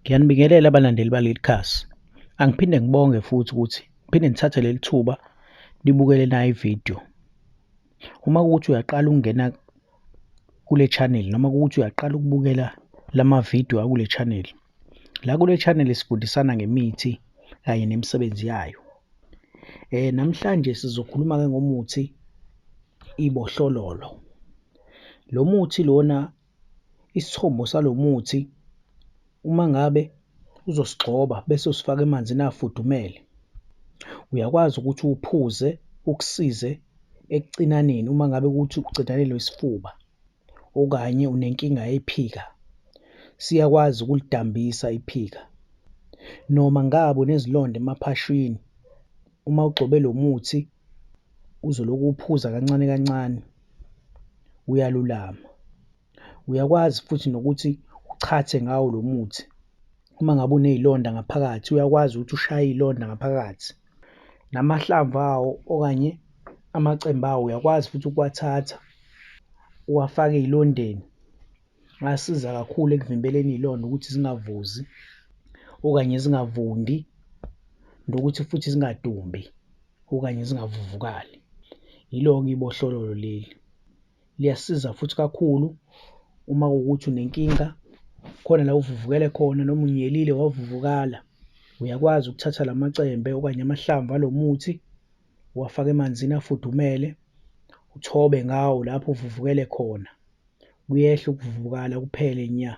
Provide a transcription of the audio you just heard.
Ngiyanibingelela abalandeli baleli khasi. Angiphinde ngibonge futhi ukuthi ngiphinde ngithathe leli thuba nibukele nayi ividiyo. Uma kuwukuthi uyaqala ukungena kule channel noma kuwukuthi uyaqala ukubukela lamavidiyo akule channel, la kule channel sifundisana ngemithi kanye nemisebenzi yayo. Namhlanje sizokhuluma-ke ngomuthi iBohlololo. Lo muthi lona, isithombo salo muthi uma ngabe uzosigxoba bese usifaka emanzini afudumele, uyakwazi ukuthi uwuphuze, ukusize ekucinaneni uma ngabe kuwukuthi ucinanelwe isifuba okanye unenkinga yephika, siyakwazi ukulidambisa iphika. Noma ngabe unezilonda emaphashini, uma ugxobe lo muthi uzolokhu uwuphuza kancane kancane, uyalulama. Uyakwazi futhi nokuthi uchathe ngawo lo muthi, uma ngabe uney'londa ngaphakathi, uyakwazi ukuthi ushaye iy'londa ngaphakathi. Namahlamvu awo okanye amacembe awo, uyakwazi futhi ukuwathatha uwafake ey'londeni, ayasiza kakhulu ekuvimbeleni iy'londa ukuthi zingavuzi okanye zingavundi, nokuthi futhi zingadumbi okanye zingavuvukali. Yilo-ke iBohlololo leli, liyasiza futhi kakhulu uma kuwukuthi unenkinga, khona la ovuvukele khona noma unyelile wavuvukala, uyakwazi ukuthatha la macembe okanye amahlamvu alo muthi uwafake emanzini afudumele, uthobe ngawo lapho ovuvukele khona, kuyehla ukuvuvukala kuphele nya.